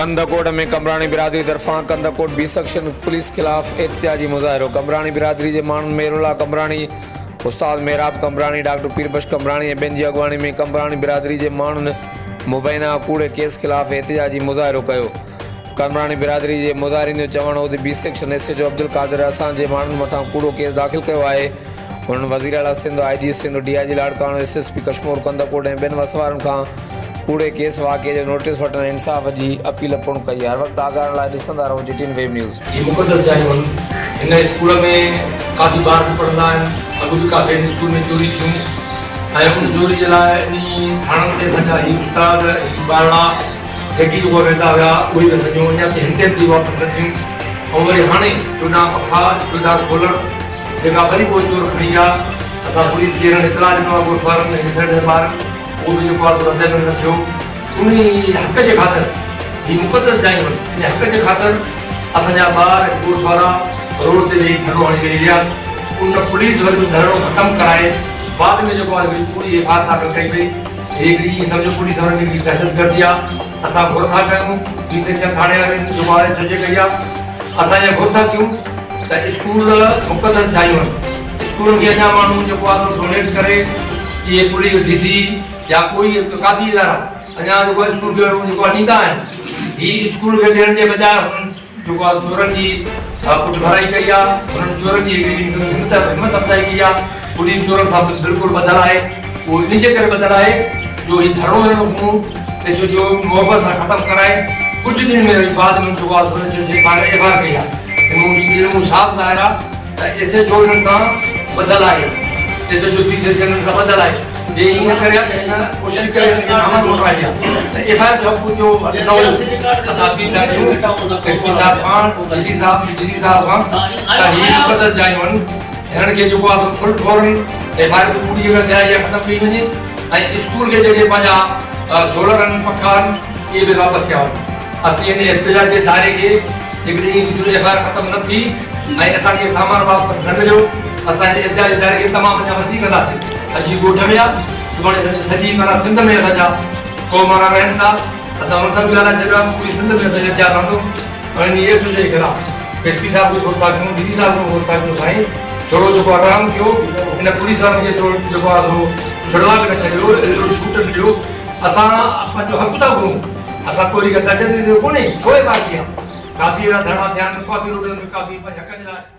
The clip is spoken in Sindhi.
ڪنڌڪوٽ ۾ قمبراڻي برادري طرفان ڪنڌڪوٽ بي سيڪشن پوليس خلاف احتجاجي مظاهرو، قمبراڻي برادري جي ماڻهن ميرالله قمبراڻي، استاد محراب قمبراڻي، ڊاڪٽر پير بخش قمبراڻي ۽ ٻين جي اڳواڻي ۾ قمبراڻي برادري جي ماڻهن مبينا ڪوڙي ڪيس خلاف احتجاجي مظاهرو ڪيو. قمبراڻي برادري جي مظاهرين جو چوڻ هو ته B section S H O Abdul Qadir اسان جي ماڻهن مٿان ڪوڙو ڪيس داخل ڪيو آهي. هنن وزيراعليٰ Sindh, I G Sindh, D I G Larkana, S S P Kashmore, Kandhkot ۽ ٻين وس وارن کان ڪوڙي ڪيس واقعي جو نوٽيس وٺڻ ۽ انصاف جي اپيل پڻ ڪئي. هر وقت آگاهه رهڻ لاء ڏسندا رهو جي ٽي اين ويب نيوز. هي مقدس جايون آهن. هن اسڪول ۾ ڪافي ٻار به پڙهندا آهن. اڳ به ڪافي هن اسڪول ۾ چوري ٿيون ۽ ان چوري جي لاء انهي ٿاڻن تي اسان جا هي استاد هي ٻارڙا جيڪي به ويندا هيا اهي به اسان جون اڃا تائين هن ٽائيم تائين واپس نه ٿيون ۽ وري هاڻي 14 پکا 14 سولر جيڪا وري پوء چور کڻي ويا. اسان پوليس کي هنن اطلاع ڏنو آهي ڳوٺ وارن ۽ ننڍن ننڍن ٻارن اهو به جيڪو آهي سو رد عمل نه ٿيو. انهي حق جي خاطر هي مقدس جايون آهن ان حق جي خاطر اسان جا ٻار ۽ ڳوٺ وارا روڊ تي ويهي ڌرڻو هڻي ويهي رهيا. ان پوليس وري اهو ڌرڻو ختم ڪرائي بعد ۾ جيڪو آهي هڪڙي ڪوڙي ايف I R داخل ڪئي وئي. هي هڪڙي ائين سمجهو پوليس وارن جي هڪڙي دهشتگردي آهي. اسان گهر ٿا ڪيون بي سيڪشن ٿاڻي وارن جيڪو آهي سجي ڪئي آهي. اسان اها گهر ٿا ڪيون ته اسڪول مقدس جايون آهن. اسڪولن کي اڃا ماڻهو جيڪو آهي سو ڊونيٽ ڪري اهي پوليس ڊي سي يا ڪوئي ڪافي ادارا اڃا جيڪو آهي اسڪول کي جيڪو آهي ڏيندا آهن. هي اسڪول کي ڏيڻ جي بجاء هنن جيڪو آهي چورن جي پٺڀرائي ڪئي آهي. هنن چورن جي هڪڙي همت همت افزائي ڪئي آهي. پوليس چورن سان بلڪل ٻڌل آهي. اهو ان جي ڪري ٻڌل آهي جو هي ڌرڻو هنن کان ايس ايڇ او محبت سان ختم ڪرائي ڪجهه ڏينهن ۾ وري بعد ۾ جيڪو آهي سو S H F I R ڪئي آهي. ان مون صاف ظاهر آهي ته ايس ايڇ او هنن سان ٻڌل آهي. S H O B section هنن سان ٻڌل آهي. جي ائين نه ڪري ها ته هن ڪوشش ڪري هن کي سامان موٽرائي ڏي ها ته ايف I R جو حق جو نه هيو. اسان اپيل ٿا ڪيون ايس پي صاحب کان ڊي سي صاحب ڊي سي صاحب کان ته هي مقدس جايون آهن هنن کي جيڪو آهي سو فل فورن ايف I R به ڪوڙي جيڪا ٿي آهي اها ختم ڪئي وڃي ۽ اسڪول کي جيڪي پنهنجا سولر آهن پکا آهن اهي به واپس ڪيا وڃن. اسين هن احتجاج جي دائري کي جيڪڏهن ايف I R ختم نه ٿي ۽ اسان کي سامان واپس نه مليو اسان هن احتجاج جي دائري کي تمام اڃا وسيع ڪنداسين. اڄ هي ڳوٺ ۾ آ سڀاڻي اسان جي سڄي معنيٰ سنڌ ۾ اسان جا قوم وارا رهن ٿا اسان انهن سان به ڳالهائي ڇڏيو آ پوري سنڌ ۾ اسان جو احتجاج رهندو ۽ انهي ايس او جي خلاف ايس پي صاحب کي گهر ٿا ڪيون ڊي سي صاحب کي گهر ٿا ڪيون سائين ٿورو جيڪو آ رحم ڪيو ان پوليس وارن کي ٿورو جيڪو آ سو ڇڙواڳ نه ڇڏيو ايترو ڇوٽ نه ڏيو اسان پنهنجو حق ٿا گهرون اسان ڪوري کان دهشتگردي ڪونهي ڇو اي باقي آ ڪافي اهڙا ڌرڻا ٿيا آهن ڪافي روڊن ۾ ڪافي پنهنجي حقن جي لاء.